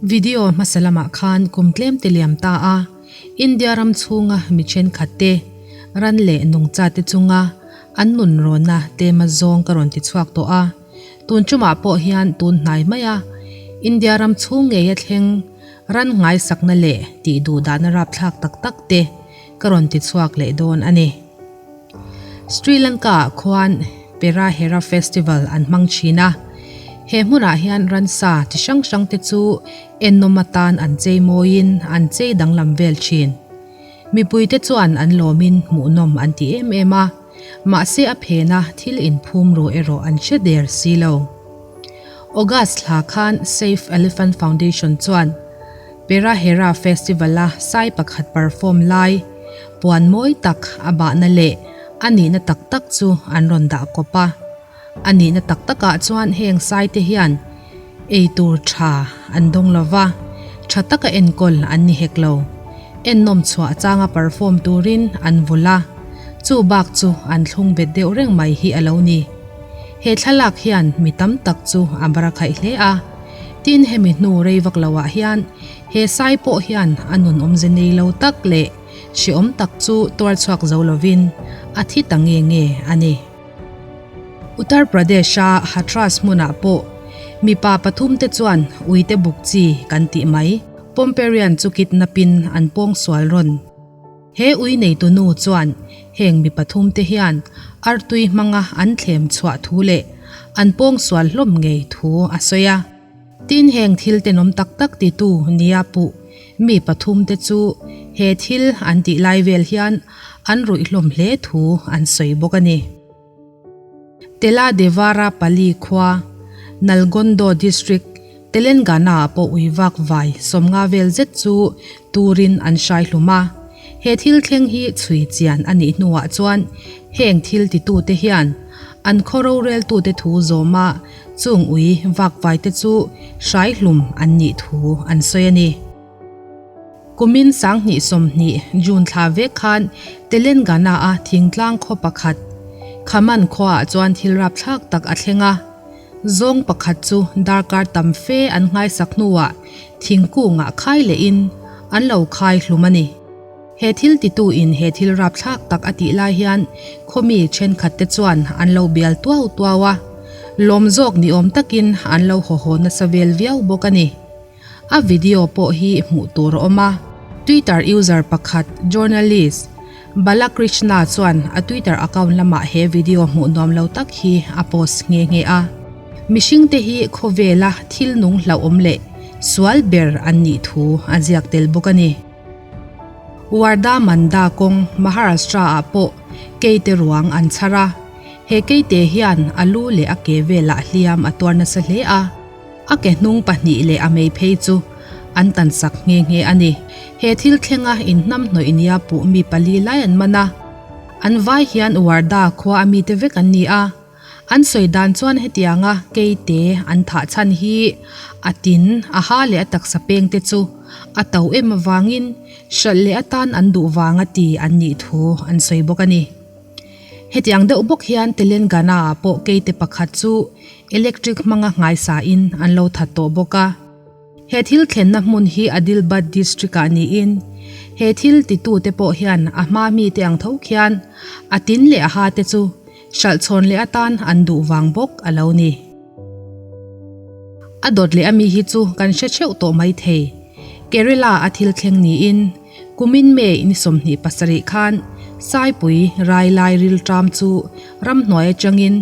Video hmasa lamah khan kum tlem te liam ta a, India ram chhunga mi thenkhat te, ran leh nungcha te chunga an nun rawnna tema zawng ka rawn ti chhuak tawh a. Tun tumah pawh hian tun hnai mai a, India ram chhung ngeia thleng ran ngaisakna leh tih duh dahna rapthlak tak tak te ka rawn ti chhuak leh dawn a ni. Sri Lanka ah khuan Perahera Festival an hmang thin a, he hmunah hian ransa chi hrang hrang te chu ennawm atan an chei mawiin an chei danglam vel thin. Mipuite chuan an lawmin hmuhnawm an ti em em a, mahse a phena thil inphum ru erawh an hre der si lo. August thla khan Save Elephant Foundation chuan Perahera Festival-a sai pakhat perform lai puan mawi tak a bahna leh a nihna tak tak chu an rawn dah kawp a. A nihna tak takah chuan heng saite hian ei tur tha an dawng lo va, tha taka enkawl an ni hek lo. Ennawm chhuah changa perform turin an vul a, chu bak chu an thlung bet deuh reng mai hi a lo ni. He thlalak hian mi tam tak chu a barakhaih hle a, tin hemi hnu rei vak loah hian he sai pawh hian a nun awmze nei lo tak leh hrehawm tak chu tuar chhuak zo lovin a thi ta nge nge a ni. Uttar Pradesh-a Hathras hmunah pawh mipa pathumte chuan uite buk chi kan tih mai, Pomperian chu kidnap-in an pawng sual rawn. He ui neitu nu chuan heng mi pathumte hian artui hmanga an thlem chhuah thu leh an pawng sual hlawm ngei thu a sawi a. Tin heng thil tenawm tak tak titu nia puh mi pathumte chu he thil an tih lai vel hian an ruih hlawm hle thu an sawi bawk a ni. Tela Devara Pali khua, Nalgondo District, Telengana-ah pawh ui vak vai 50 vel zet chu turin an hrai hlum a. He thil thleng hi chhui chian a nih hnuah chuan heng thil titute hian an khaw roreltute thu zawma chung ui vak vaite chu hrai hlum an nih thu an sawi a ni. Kumin 2020 June thla vek khan Telengana-a thingtlang khaw pakhat Khaman khuaah chuan thil rapthlak tak a thleng a. Zawng pakhat chu darkar tam fe an nghaisak hnuah thingkungah khai lehin an lo khai hlum a ni. He thil tituin he thil rapthlak tak a tih lai hian khawmi thenkhatte chuan an lo bial tuau tuau a, lawm zawk ni awm takin an lo haw haw nasa vel viau bawk a ni. A video pawh hi hmuh tur a awm a. Twitter user pakhat journalist Balakrishna chuan a Twitter account lamah he video hmuh nuam lo tak hi a post nghe nghe a. Mihringte hi khawvela thil nung hlauhawm leh sual ber an nih thu a ziak tel bawk a ni. Wardha Manda kawng Maharashtra-ah pawh keite ruang an chhar a. He keite hian a lu leh a ke velah hliam a tuar nasa hle a. A ke hnung pahnih leh a mei phei chu an tan sak nghe nghe a ni. He thil thlenga inhnamhnawih nia puh mi pali lai an man a. An vai hian Wardha khua a mite vek an ni a. An sawi dan chuan hetianga keite an thah chhan hi a tin, a ha leh a taksa pengte chu a to em avangin hralh leh atan an duh vanga ti an nih thu an sawi bawk a ni. Hetiang deuh bawk hian Telengana-ah pawh keite pakhat chu electric hmanga nghaisa in an lo that tawh bawk a. He thil thlenna hmun hi Adilbad district-ah niin he thil titute pawh hian a hma mite ang tho khian a tin leh a ha te chu hralh chhawn leh atan an duh vang bawk a lo ni. A dawt leh ami hi chu kan hre theuh tawh mai thei. Kerala a thil thleng niin Kumin May ni 27 khan Saipui rai lai rilṭam chu ramhnuai atangin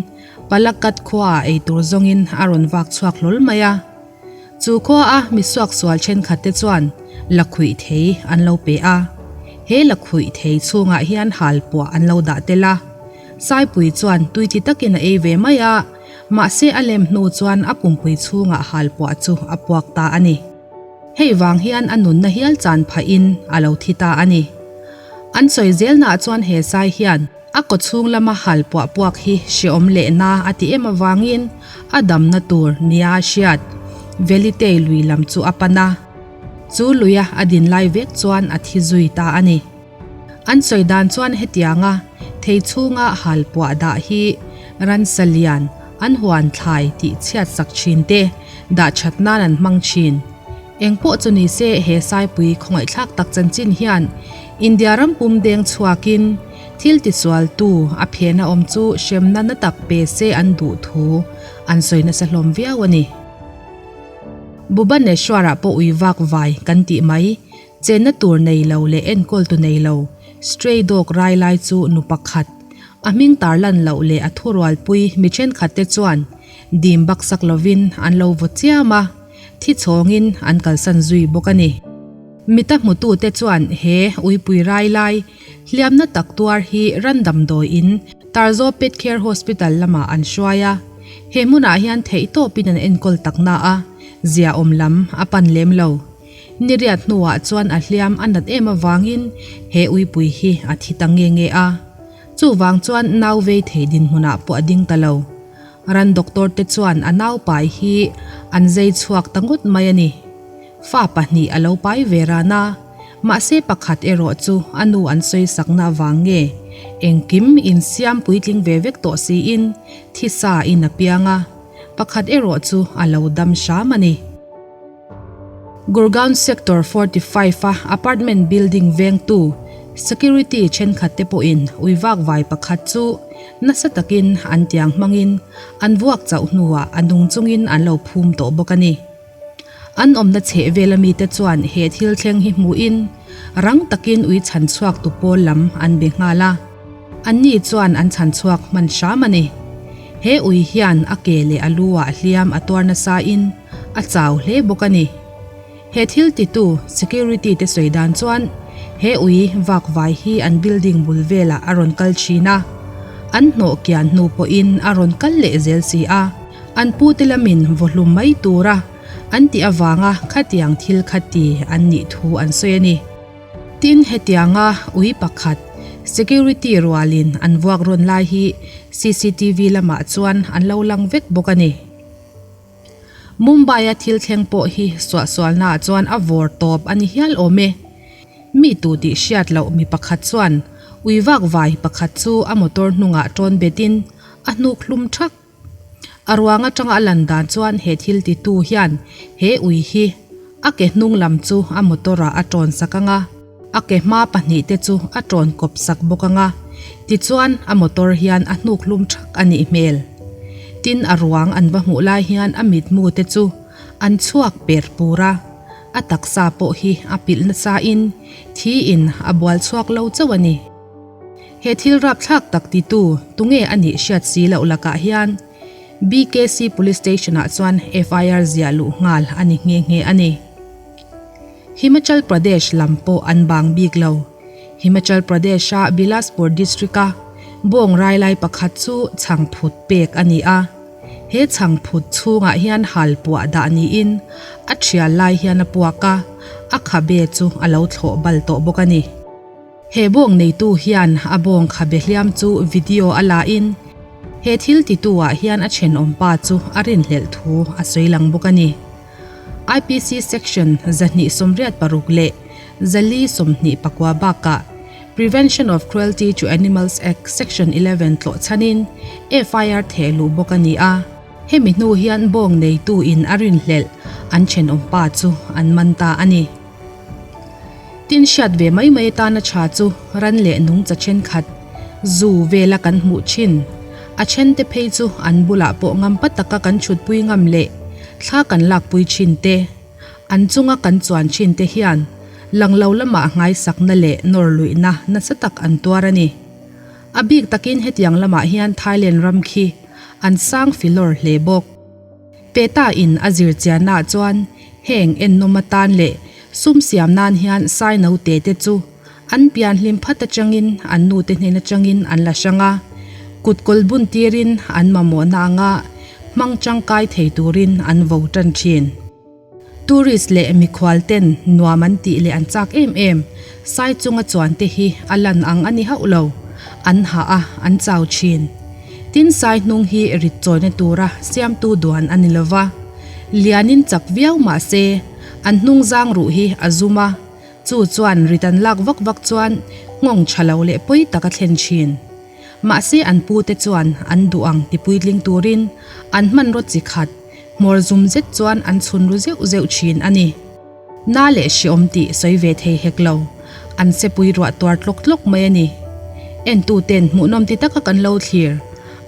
Palakkad khuaah eitur zawngin a rawn vak chhuak hlawl mai a. Chu khuaa mi suaksual thenkhatte chuan lakhuih thei an lo pe a. He lakhuih thei chhungah hian halpuah an lo dah tel a. Saipui chuan tuiti takin a ei ve mai a, mahse a lem hnu chuan a pumpui chhungah halpuah chu a puak ta a ni. Hei vang hian a nunna hial chan phahin a lo thi ta a ni. An sawi zelnaah chuan he sai hian a kawchhung lama hal puah puak hi hreawm lehna a ti em avangin a damna tur nia a hriat Velitei lui lam chu a pan a. Chu luia a din lai vek chuan a thi zui ta a ni. An sawi dan chuan hetianga thei chhunga hal puah dah hi ransa lian an huan thlai tih chhiat sak thin te dah that nan an hmang thin. Engpawh chu ni se he Saipui khawngaihthlak tak chanchin hian India ram pum deng chhuakin thil tisualtu a phena awm chu hremna na tak pe se an duh thu an sawi nasa hlawm viau a ni. Bhubaneswar-ah pawh ui vak vai kan tih mai, chenna tur nei lo leh enkawltu nei lo, stray dog rai lai chu nu pakhat, a hming tarlan loh leh a thurualpui mi thenkhatte chuan dim baksak lovin an lo vaw chiam a, thi chhawngin an kalsan zui bawk a ni. Mita hmutute chuan he uipui rai lai hliamna tak tuar hi ran damdawi in Tarzo Pet Care Hospital lamah an hruai a, he hmunah hian theihtawpin an enkawl tak na a, ziaawm lam a pan lem lo. Niriat hnuah chuan a hliam a nat em avangin he uipui hi a thi ta nge nge a, chuvang chuan nau vei thei dinhmunah pawh a ding ta lo. Ran doctor te chuan a nau pai hi an zei chhuak ta ngawt mai a ni. Fa pahnih a lo pai ve ran a, mahse pakhat erawh chu a nu an sawi sakna avang nge engkim insiam puitling ve vek tawh siin thisa in a piang a, pakhat erawh chu a lo dam hram a ni. Gurgaon Sector 45 a apartment building vengtu security thenkhat te pawhin ui vak vai pakhat chu nasa takin an tiang hmangin an vuak chauh hnuah a nung chungin an lo phum tawh bawk a ni. An awmna chheh vela mite chuan he thil thleng hi hmuhin rang takin ui chhan chhuak tu pawl lam an be nghal a, anni chuan an chhan chhuak hman hram a ni. He ui hian a ke leh a lu ah hliam a tuar nasa in a chau hle bawk a ni. He thil titu security te sawi dan chuan he ui vak vai hi an building bul velah a rawn kal thin a, an hnawh kian hnu pawhin a rawn kal leh zel si a, an pute lamin vawhlum mai tura an tih avanga khatiang thil kha ti an nih thu an sawi a ni. Tin, hetianga ui pakhat security rualin an vuak rawn lai hi cctv lamah chuan an lo lang vek bawk a ni. Mumbai-a thil thleng pawh hi suahsualnaah chuan a vawr tawp a ni hial awm e. Mi tu tih hriat loh mi pakhat chuan ui vak vai pakhat chu a motor hnungah tawn betin a hnuk hlum thak. A ruang atanga a lan dan chuan he thil titu hian he ui hi a ke hnung lam chu a motor ah a tawn sak ang a, a ke hma pahnihte chu a tawn kawp sak bawk ang a, tichuan a motor hian a hnuk hlum thak a nih hmel. Tin a ruang an va hmuh lai hian a mitmu te chu an chhuak per pur a, a taksa pawh hi a pilh nasa in thi in a bual chhuak lo chauh a ni. He thil rapthlak tak titu tunge a nih hriat si loh lakah hian BKC Police Station-ah chuan FIR ziah luh nghal a ni nghe nghe a ni. Himachal Pradesh lam pawh an bang bik lo. Himachal Pradesh-a Bilaspur district-a bawng rai lai pakhat chu chhangphut pek a ni a. He chhangphut chhungah hian hal puah dah niin a thial lai hian a puak a, a khabe chu a lo thlawh bal tawh bawk a ni. He bawng neitu hian a bawng khabe hliam chu video a la in he thil titu ah hian a thenawm pa chu a rinhlelh thu a sawi lang bawk a ni. IPC section 286 leh 424 bakah Prevention of Cruelty to Animals Act section 11 tlawh chhanin FIR theh luh bawk a ni a. Hemi hnu hian bawng neitu in a rinhlelh an thenawm pa chu an man ta a ni. Tin hriat ve mai mai atana tha chu ran leh nungcha thenkhat zu vela kan hmuh thin. A thente phei chu an bulah pawh ngam pa taka kan chhutpui ngam leh thla kan lakpui thin te, an chunga kan chuan thin te hian lang lo lamah nghaisakna leh nawr luihna nasa tak an tuar a ni. A bik takin hetiang lamah hian Thailand ram khi an sang filawr hle bawk. Peta in a zir chiannaah chuan heng ennawm atan leh sum siam nan hian sai naute te chu an pian hlim phat atangin an nute hnen atangin an la hrang a, kut kawl bun tirin an mamawhna anga hmang tangkai thei turin an vo tan thin. Tourist leh mikhual ten nuam an tih leh an chak em em, sai chunga chuan te hi a lan ang a ni hauh lo, an hah a, an chau thin. Tin sai hnung hi rit chawina tura siamtu duan a ni lova, lianin chak viau mah se an hnung zang ruh hi a zum a, chu chuan rit an lak vak vak chuan nghawng tha lo leh pawi tak a thlen thin. Mahse an pute chuan an duh ang ti puitling turin an hmanraw chi khat hmawr zum zet chuan an chhun ru zeuh zeuh thin a ni. Na leh hreawm tih sawi ve thei hek lo, an sepui ruah tuar tlawk tlawk mai a ni. Entuten hmuhnawm ti taka kan lo thlir.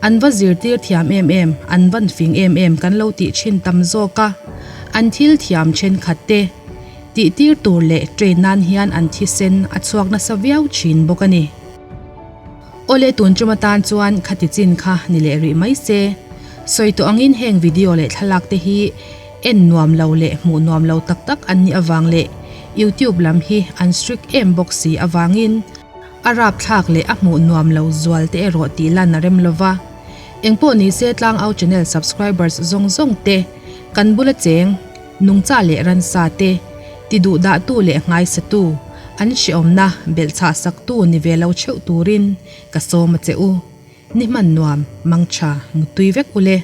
An va zirtir thiam em em, an van fing em em kan lo tih thin tam zawk a, an thil thiam thenkhat te tihtir tur leh train nan hian an thisen a chhuak nasa viau thin bawk a ni. Awle tun tum atan chuan khati chin kha ni leh rih mai se. Sawi tawh angin heng video leh thlalak te hi en nuam lo leh hmuh nuam lo tak tak an nih avang leh YouTube lam hi an strict em bawk si avangin a rapthlak leh a hmuh nuam lo zual te erawh tih lan a rem lo va. Engpawh nise Tlangau channel subscribers zawng zawng te kan bula cheng Nungcha leh ransa te, ti duhdahtu leh nghaisatu, an hreawmna belhchhah saktu ni ve lo theuh turin ka sawm a che u. Ni hman nuam, mangtha, muttui vek u le.